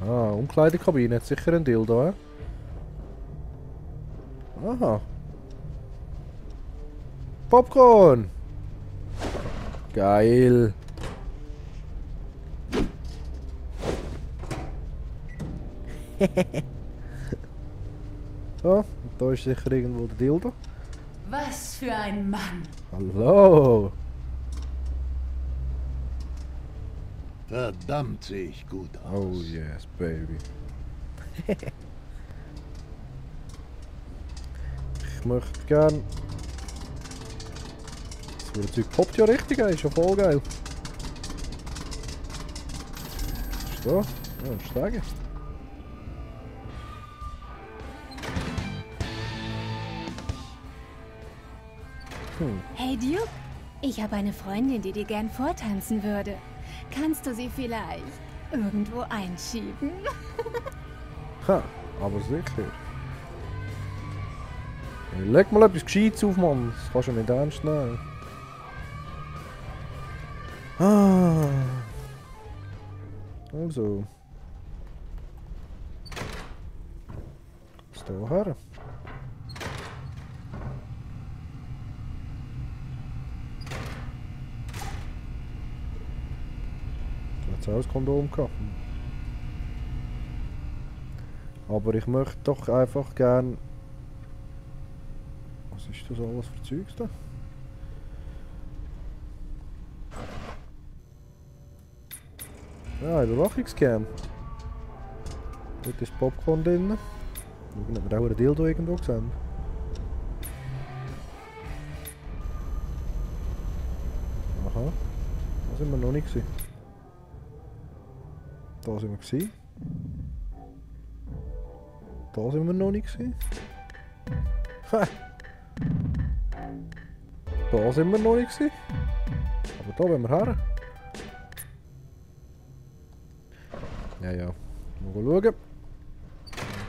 Ah, Umkleidekabine hat sicher ein Dildo, hä? Aha. Popcorn! Geil! So, und da ist sicher irgendwo der Dildo. Was für ein Mann! Hallo! Verdammt sehe ich gut aus. Oh yes, baby. Ich möchte gern... Das Zeug poppt ja richtig, ist ja voll geil. Was ist da? Ja, ein Steiger. Hey Duke, ich habe eine Freundin, die dir gern vortanzen würde. Kannst du sie vielleicht irgendwo einschieben? Ha, aber sicher. Hey, leg mal etwas Gescheites auf, Mann. Das kannst du nicht ernst nehmen. Ah. Also. Was da her? Jetzt auch ein Kondom gehabt. Aber ich möchte doch einfach gern... Was ist das alles für Zeugs da? Ja, Überwachungscam. Dort ist Popcorn drin. Schauen, ob wir auch ein Dildo irgendwo gesehen. Aha. Da sind wir noch nicht gewesen. Da sind wir gewesen. Da sind wir noch nicht gewesen. Ha! Da sind wir noch nicht gewesen. Aber da wollen wir her. Ja, ja. Mal schauen.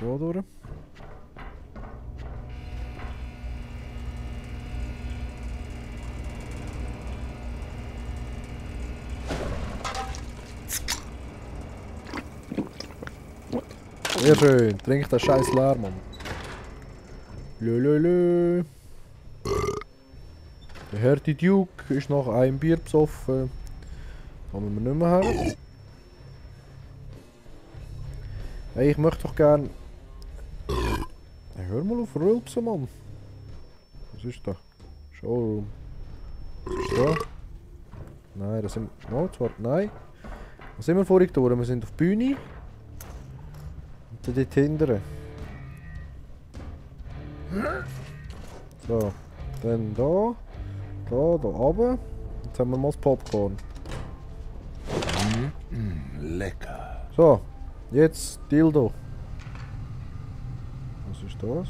Hier durch. Sehr schön. Trink den scheiß leer, Mann. Lö. Der Härte Duke ist nach einem Bier besoffen. Kommen wir nicht mehr her. Hey, ich möchte doch gern... Hey, hör mal auf Rülpsen, Mann. Was ist da? Showroom. Was ist da? Nein, das sind... Oh, zwar... Nein. Was sind wir vorhin durch? Wir sind auf die Bühne. Und dann dort hinten. So. Dann da. Da runter. Jetzt haben wir mal das Popcorn. Lecker. So. Jetzt Dildo. Was ist das?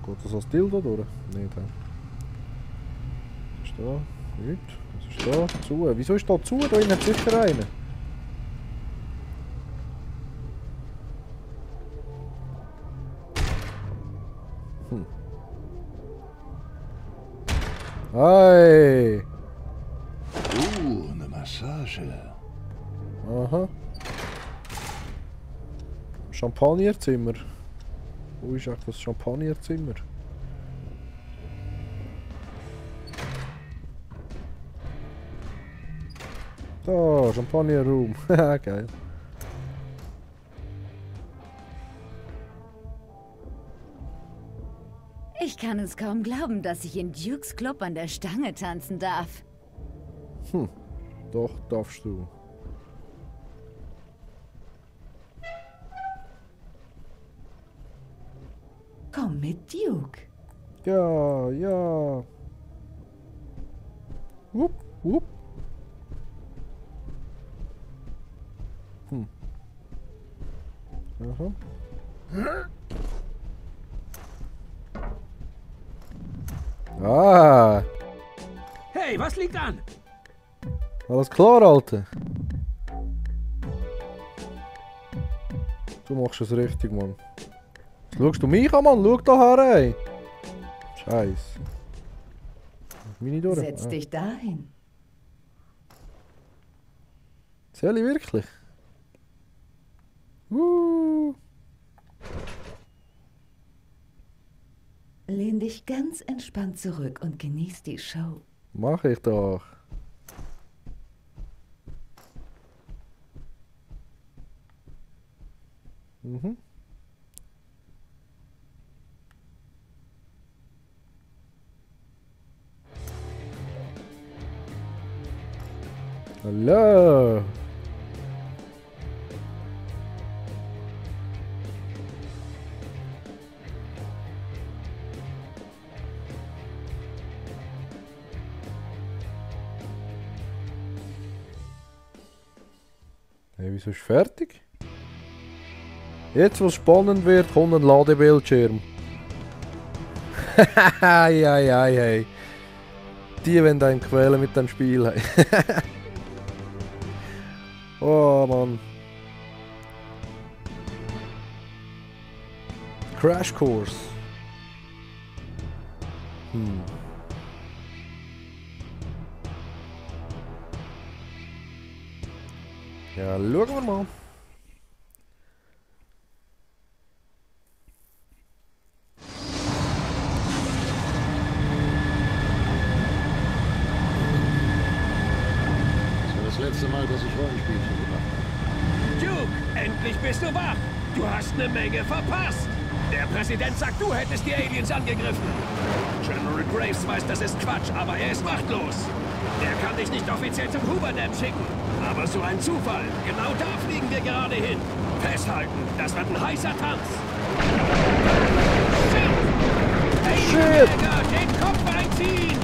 Geht das als Dildo durch? Nein, da. Was ist da? Nichts. Was ist da? Zu. Wieso ist da zu? Da innen hat sicher einen. Hey! Eine Massage. Aha. Champagnerzimmer. Wo ist eigentlich das Champagnerzimmer? Da, Champagner-Room. Haha, geil. Ich kann es kaum glauben, dass ich in Dukes Club an der Stange tanzen darf. Doch, darfst du. Komm mit Duke. Ja, ja. Wupp, wupp. Aha. Ah, Hey, was liegt an? alles klar, Alter. Du machst es richtig, Mann. Schaust du mich an, Mann? Schau da her, ey. Scheiße. Meine durch. Setz dich dahin. Soll ich wirklich? Lehn dich ganz entspannt zurück und genieß die Show. Mach ich doch. Mhm. Hallo. Hey, wieso ist fertig? Jetzt, wo es spannend wird, kommt ein Ladebildschirm. Hey. Die wollen einen quälen mit dem Spiel. Oh Mann. Crash Course. Ja, schauen wir mal. Das letzte Mal, dass ich Rollenspielchen gemacht habe. Duke, endlich bist du wach. Du hast eine Menge verpasst. Der Präsident sagt, du hättest die Aliens angegriffen. General Graves weiß, das ist Quatsch, aber er ist machtlos. Er kann dich nicht offiziell zum Huberdam schicken. Aber so ein Zufall. Genau da fliegen wir gerade hin. Festhalten, das wird ein heißer Tanz. Shit! Hey, Jäger, den Kopf einziehen!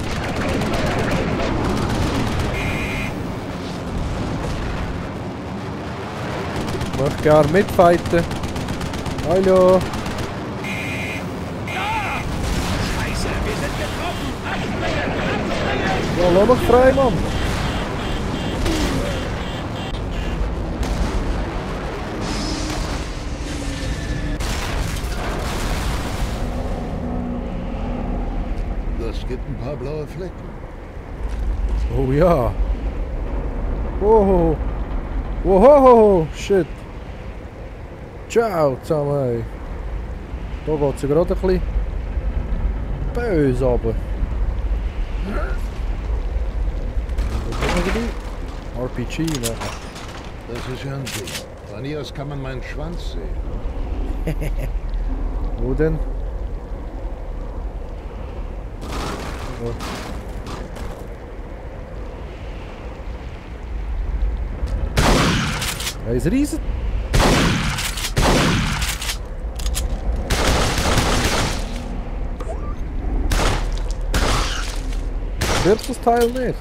Ich möchte gerne mitfighten. Hallo. Ja! Scheiße, wir sind getroffen! Abspringen! Ja, lass mich frei, Mann. Das gibt ein paar blaue Flecken. Oh ja. Oh. Wohoho, shit. Ciao zusammen, hey. Da geht sie gerade ein bisschen böse runter. RPG, ne? Das ist ja ein Ding. Von hier aus kann man meinen Schwanz sehen. Wo denn? Oh. Er ist riesig. Wird das Teil nicht?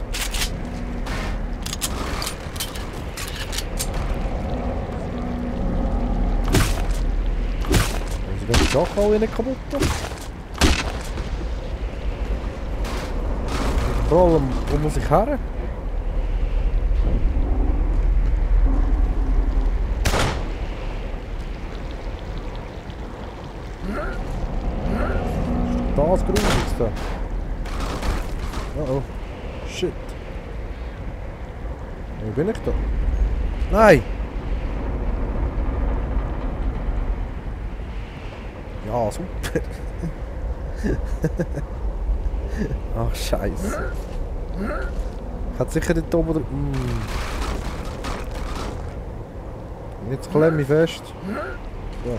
Also die Sachen alle nicht kaputt. Vor allem, wo muss ich her? Das Grusigste. Oh, shit. Wo bin ich da? Nein! Ja, super. Ach, Scheiße. Hat sicher dort oben oder... Jetzt klemme ich fest. So.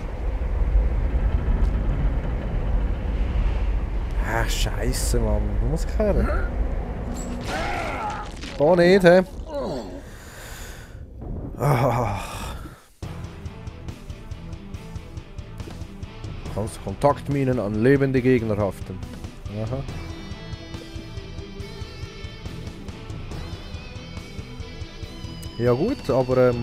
Ach, Scheiße, Mann. Wo muss ich her? Da nicht, hä? Kannst Kontaktminen an lebende Gegner haften. Aha. Ja gut, aber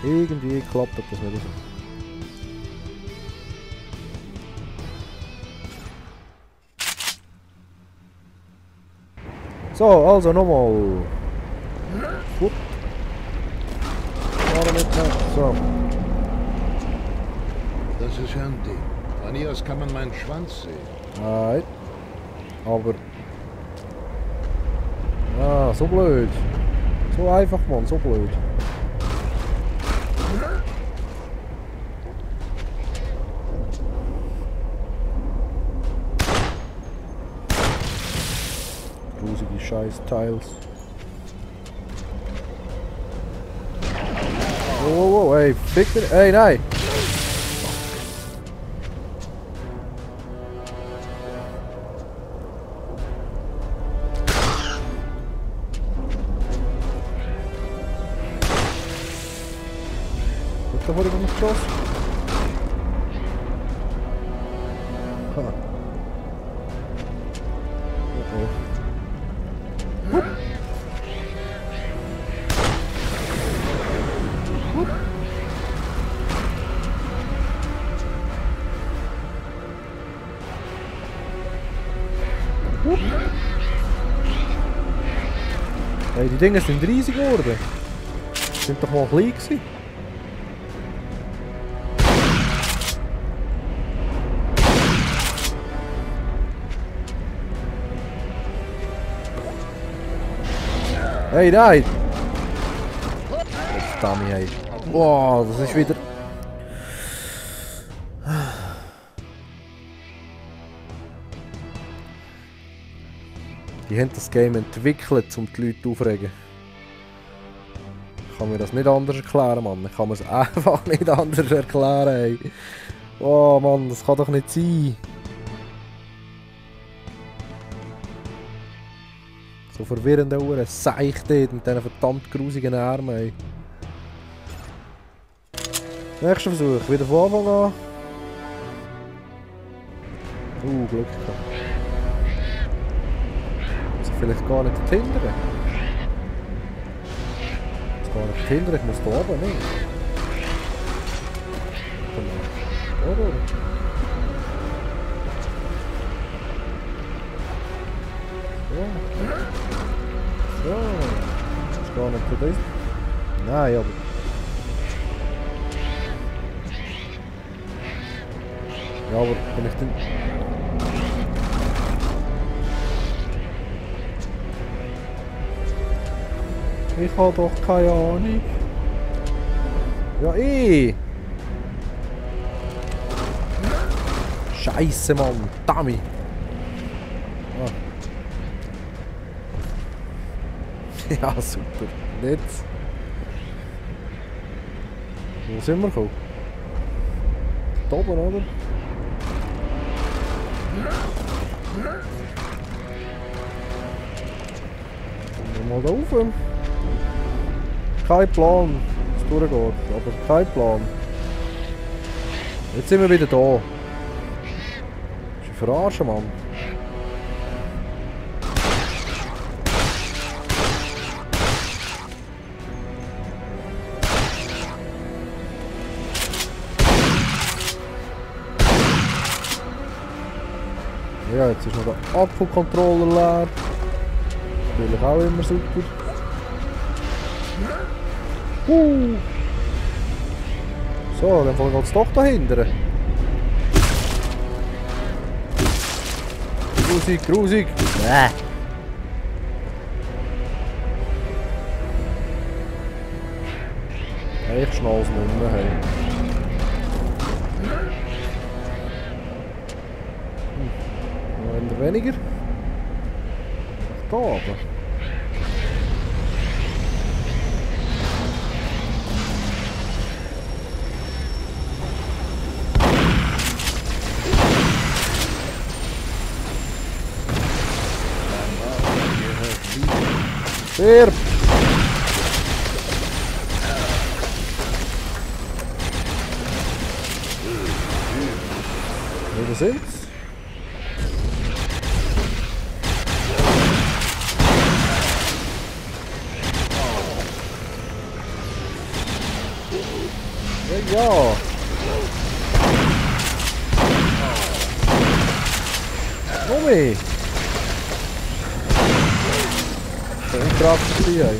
irgendwie klappt das nicht so. So, also nochmal. Gut. So. Das ist ja ein Ding. Von hier aus kann man meinen Schwanz sehen. Nein. Aber Ah, so blöd. So einfach, Mann, so blöd. Grusige Scheiß-Teils. Oh, ey, fick mich. Ey, nein! Da wurde ich noch geschossen. Ha. Oh oh. Hup. Hup. Hup. Hey, die Dinger sind riesig geworden. Sind doch mal klein gewesen. Hey, nein! Verdammt, hey. Wow, das ist wieder... Die haben das Game entwickelt, um die Leute aufzuregen. Ich kann mir das nicht anders erklären, Mann. Ich kann mir es einfach nicht anders erklären, ey. Oh, Mann, das kann doch nicht sein. So verwirrende Uhren, Seich dort mit diesen verdammt grusigen Armen, ey. Nächster Versuch, wieder von Anfang an. Glück gehabt. Muss ich vielleicht gar nicht hindern? Ich muss gar nicht hindern, ich muss da oben, nicht? Oder? Ja. So, ist gar nicht für das. Nein, aber... Ja, aber wenn ich den... Ich habe doch keine Ahnung. Ja, Scheiße, Mann. Dummy. Ah. Ja, super. Nett. Wo sind wir gekommen? Da oben, oder? Gehen wir mal da rauf. Kein Plan, was durchgeht, aber kein Plan. Jetzt sind wir wieder da. Das ist ein Verarschen, Mann. Ja, jetzt ist noch der Akkucontroller leer. Natürlich auch immer super. So, dann geht es doch dahinter. Grusig, grusig. Bäh. Ich schnall's nicht mehr. Hey. Noch weniger. Da oben. Stirb! Wo sind's? Ja! Mummi! Unkraft hier.